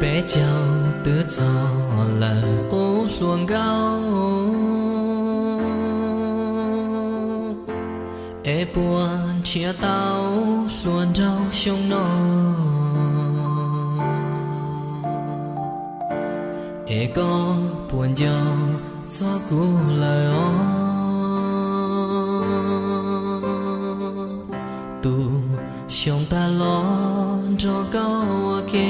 Peb caug twb txog lawm qub hluas nkauj, es puas nrhiav tau hluas nraug xyoo no? Es koj puas nco txog kuv lawm os? Tus xyoo tag los nrog koj ua ke,